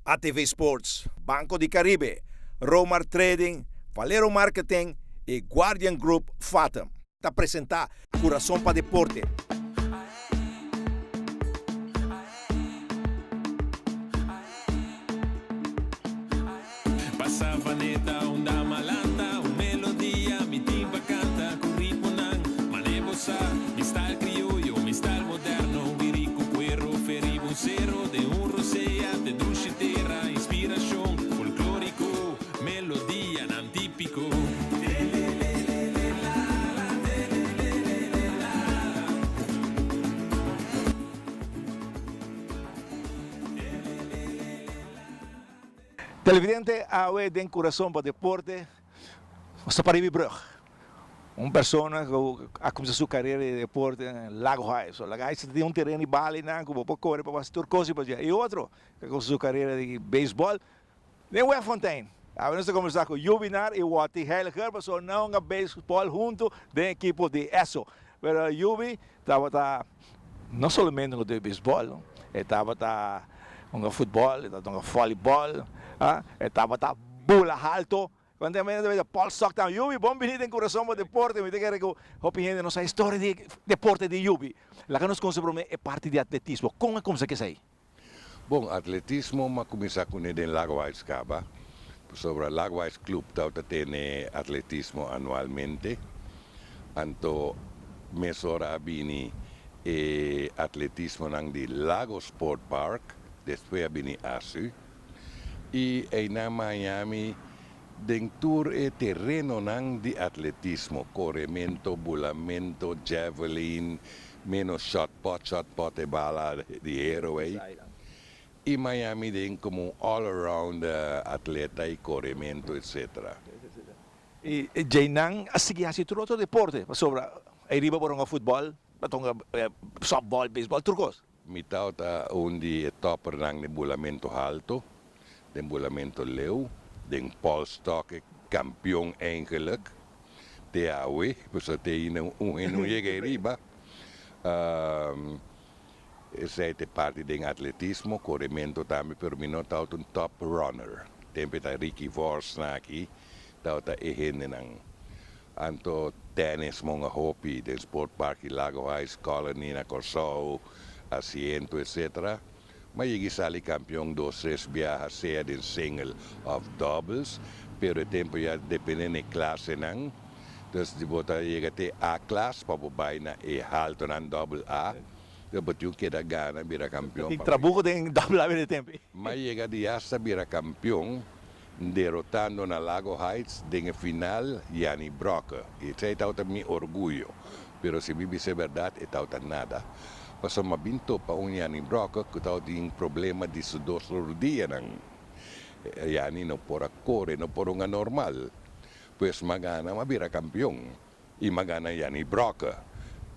ATV Sports, Banco di Caribe, Romar Trading, Valero Marketing y Guardian Group Fatum ta presenta Curason pa Deporte. Televidente, awe den Curason pa Deporte nos ta pa riba e brug. Un persona cu a cuminsa su carera di deporte na Lago High. So Lago High tin un tereno di bali nan cu bo por core pa haci tur cos y pa dje. Y otro cu a cuminsa su carera di baseball den Wegfontein. Awe nos ta combersa cu Jubinar y Watty Heiliger pasobra nan hunga baseball hunto den ekipo di Esso. Pero Jubi tabata no solamente hunga den baseball, e tabata hunga futbol, e tabata hunga volleyball, e tabata bula halto. Cuando e ta Paul Stockton, Yubi, bon bini den Curason pa Deporte. Mi ta kere cu hopi hende no sa historia di deporte di Yubi. Laga nos cuminsa prome e parti di atletismo. Con a cuminsa kesey? Bon, atletismo m'a cuminsa cune den Lago Heights caba, pasobra Lago Heights Club tawata tene atletismo anualmente. Anto mesora a bini e atletismonan di Lago Sport Park, despues a bini ASU. I einan Miami den tur e terenonan di atletismo, koremento, bulamento, javelin, menos shot pot, shot pot e bala di hero ei. I Miami den komo un all around atleta i koremento etcetera. I djeinan a sigui hasi tur otro deporte, pasobra ei riba por hunga futbòl, por hunga sòftbòl, beisbòl, tur kos. Mi tawata un di e toppernan den bulamento halto, den bulamento leu, den polstok e kampion eigenlijk te awe, pasobra te ainda un hende no yega ei riba. Esei ta e parti den atletismo, koremento tambe, pero mi no tawata un top runner. Tempo e ta Ricky Vors aki tawata e hendenan. Anto tennis monga hopi den Sport Park di Lago Heights, Colony na Kòrsou, Asiento etc. Ma yegi sali kampion dos tres biaha sea den single òf doubles, pero e tempu ya depende na e klasenan. Dus di bo ta yega te A klas pa bo bai na e haltonan double A, dus bo tin ku keda gana bira kampion Tin trabuho den double A bira e tempu. Ma yega di hasta bira kampion derotando na Lago Heights den e final Jannie Brokke. Y esey tawata mi orguyo, pero si mi bisa e berdad e tawata nada. Pasobra mi a bin topa un Jannie Brokke cu tawatin problema di su dos rodianan. Jannie no por a core, no por hunga normal. Pues mi a gana, mi a bira campeon. Y mi a gana Jannie Brokke.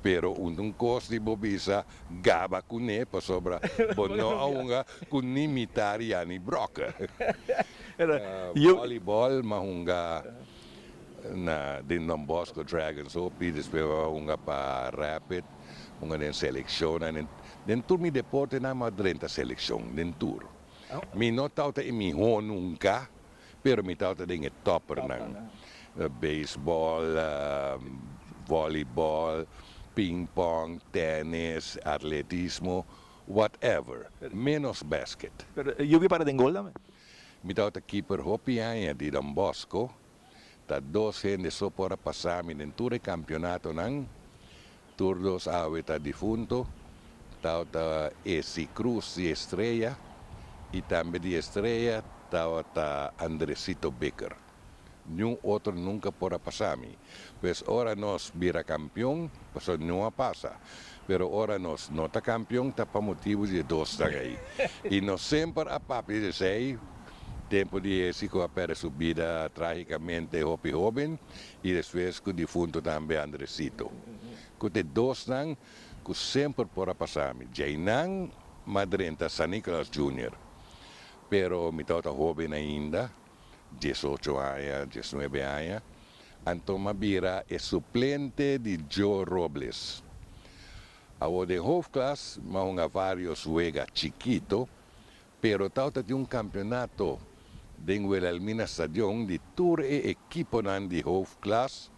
Pero un ta un cos di bo bisa gaba cune pasobra bo no a hunga cu ni mitar Jannie Brokke. Volleyball mi a hunga na den Don Bosco Dragons hopi, despues mi a hunga pa Rapid, hunga den seleccionnan, den tur mi deportenan mi a drenta seleccion, den tur. Mi no tawata e miho nunca, Pero mi tabata den e toppernan. Beisbòl, vòlibòl, pingpong, tènis, atletismo, whatever, ménos bèsket. Pero yu ke para den gol tambe? Mi tabata keeper hopi aña di Don Bosco. Ta dos hende so por a pasa mi den tur e kampionatonan. Tur dos awe ta difunto. Tabata Esi Cruz di Estrella y tambe di Estrella tabata Andresito Bikker. Niun otro nunca por a pasa mi. Pues ora nos bira campeon, pasobra no a pasa, pero ora nos no ta campeon ta pa motibo di e dosnan ey. Y nos semper a papia di esey, tempo di Esi cu a perde su bida tragicamente hopi hoben y despues cu difunto tambe Andresito. Cu ta e dosnan cu semper por a pasa mi. Djeinan m'a drenta San Nicolas Junior, pero mi tabata hoben ainda, diesocho aña, diesnuebe aña, anto m'a bira e suplente di Joe Robles. Awor den hoofdklas m'a hunga varios wega chikito. Pero tawata tin un campeonato den Wilhelmina Stadion di tur e ekiponan di hoofdklas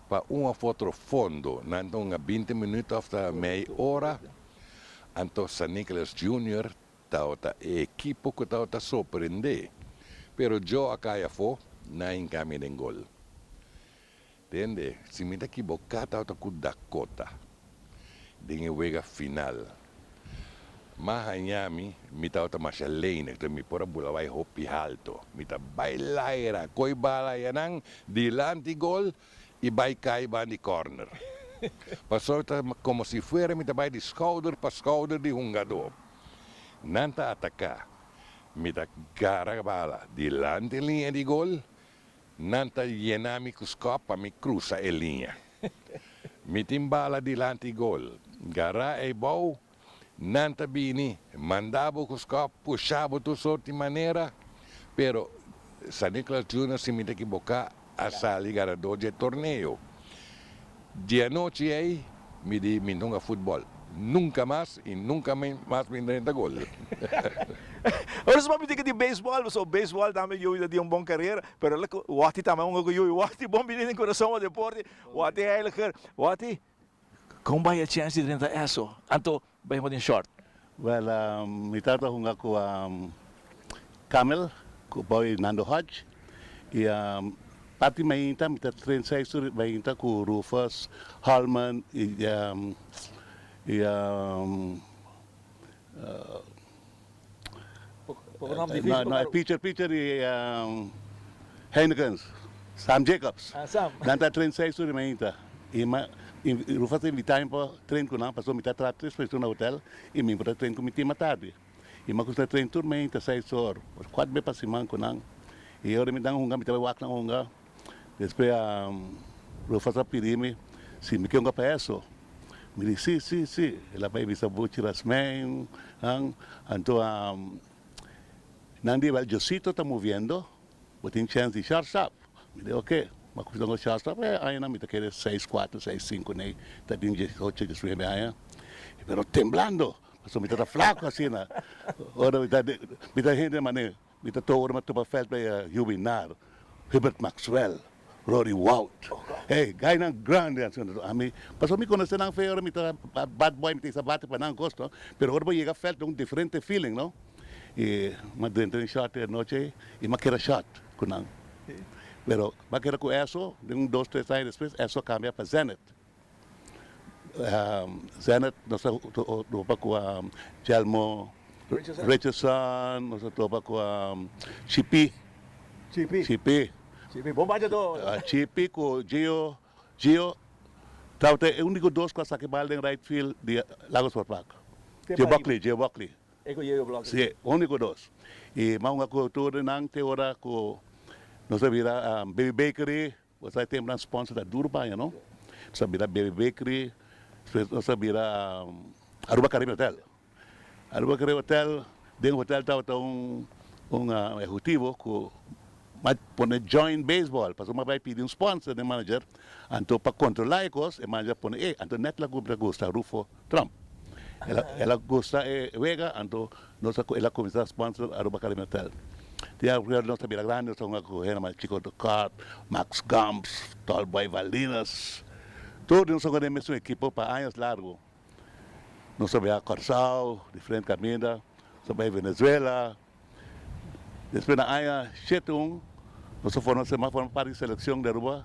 pa un of otro fondo. Nan ta hunga binti minuut of ta mei ora. Anto San Nicolas Junior tawata e ekipo cu tawata sorprende. Pero Joe a cay afo, nan hinca mi den gol. Tende, si mi ta kiboká tabata ku Dakota den e wega final. M'a haña mi, mi tabata masha lenig, entonces mi por a bula bai hopi halto. Mi ta bai laira, koi bala ayanan dilanti gol i bai kai ban di kòrner. Pasobra ta komo si fuera mi ta bai di skouder pa skouder di hungadó. Nan ta ataká, mi ta gara bala dilanti liña di gol, Nan ta yena mi ku skòp pa mi krusa e liña. Mi tin bala dilanti gol. Gará ei bou, nan ta bini, manda bo ku skòp, pusha bo tur sort di manera. Pero San Nicolas Junior, si mi ta ekiboká, a sali ganadó dje torneo. Di anochi ei mi di mi nunga futbol nunca mas y nunca mas mi drenta gol. Ora su papia di di baseball, pasobra baseball tambe Yui ta tin un bon carera, pero el a Watty tambe hunga cu Yui. Watty bon bini den Curaçao pa deporte. Watty Heiliger, Watty, con bay e chance di drenta eso? Anto bay hunga den short. Well, mi tabata hunga cu Camel, cu boy Nando Hodge, y parti mainta mi ta train seis ora mainta cu Rufus Holman y y no no e pitcher pitcher di Heinekens, Sam Jacobs. Nan ta train seis ora mainta y Rufus a invita mi pa train cu nan pasobra mi ta traha tres persona na hotel y mi por ta train cu mi team atardi. I mi a kuminsá train tur mainta seis or, kuat be pa siman ku nan. I ora mi dan hunga mi ta bai wak nan hunga. Despues Rufus a pidi mi si mi ke hunga pa eso. Mi di si, si, si. El a bai bisa Buchi Rasmijn nan. Anto nan di wèl Josito ta moviendo, bo tin chèns di shortstop. Mi di oke. Mi a kuminsá hunga shortstop e añanan mi ta kere seis kuater, seis sinku nei, ta tin diesocho, diesnuebe aña. Pero temblando. Pasobra mi ta ta flaco asina. Ora mi ta mi ta hende mane mi ta toba ora mi a topa veld bij Hubie Naar, Hubert Maxwell, Rory Wout. Hey, guynan grandi asina. Ami pasobra mi conoce nan fe ora mi ta bat boy mi ta isa bate pa nan cos no. Pero ora bo yega veld ta un diferente feeling no. Y mi a drenta den short e anochi ey y mi a keda short cu nan. Pero mi a keda cu Esso den un dos tres aña despues Esso a cambia pa Zenith. Zenith nos a topa ku Jelmo Richardson, nos a topa ku Chipi, Chipi, Chipi ku Gio, Gio tabata e uniko dos ku a saka e bal den right field di Lago Sport Park, Gio Buckley, Gio Buckley. E ku Yeo Blockley. Sí, úniko dos. I mas un a ku tur nan te ora ku nos a bira Baby Bakery. Bo sa e tempunan sponsor ta duru paña no. Nos a bira Baby Bakery, despues nos a bira Aruba Caribbean Hotel. Aruba Caribbean Hotel, den hotel tabata un un ehecutivo cu a pone join baseball pasobra a bay pidi un sponsor den manager, anto pa controla e cos e manager a pone ey, anto net la cumpra gusta Rufo Trump. El a gusta e wega, anto nos a el a cuminsa sponsor Aruba Caribbean Hotel. Di afuera nos ta bira grandi, nos ta hunga cu hende manera Chico de Kort, Max Gumbs, Tall Boy Valinas. Tur di nos a hunga den mesun ekipo pa años largo. Nos a biaha Kòrsou, diferente kaminda, nos a bai Venezuela. Despues na aña shete un, nos a forma a forma parti di selekshon di Aruba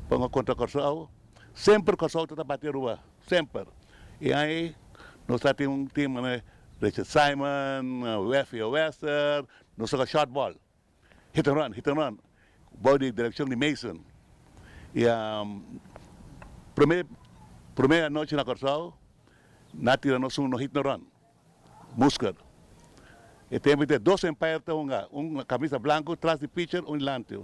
pa hunga kontra Kòrsou. Semper Kòrsou ta ta bati Aruba. Semper. E aña ei nos ta tin un team manera Richard Simon, Wefio Wester, nos toca short ball, hit and run, hit and run, bou di direccion di Mason. Y prome prome anochi na Corsou nan a tira nos un no hit no run, Musker. E tempo ei dos umpire ta hunga, un camisa blanco tras di pitcher, un dilanti.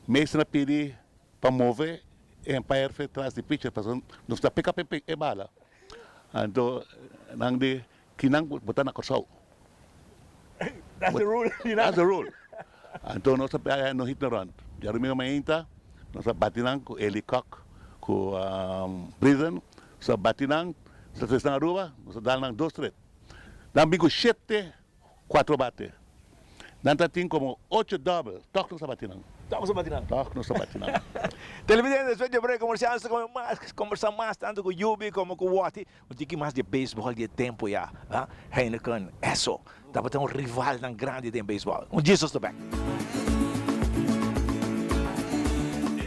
Mason a pidi Pa move e umpire fe tras di pitcher pasobra nos ta pick up e bala. Anto nan di kinan bo ta na Kòrsou. That's the rule. That's the rule. Anto nos a pega no hit no run. Djadumingu mainta nos a bati nan ku Eli Kock ku Brisen. Nos a bati nan, nos a trese nan Aruba, nos a dal nan dos tret. Nan bin ku shete. Cuatro bate. Nan ta tin como ocho double. Toch nos a bati nan. Toch nos a bati nan. Toch nos a bati nan. Televidente, despues di e break comercial nos ta come mas, conversa mas tanto cu Yubi como cu Watty. Un tiki mas di e baseball di e tempo ya. Heineken, Esso tabata un rivalnan grandi den baseball. Un djis nos ta bek.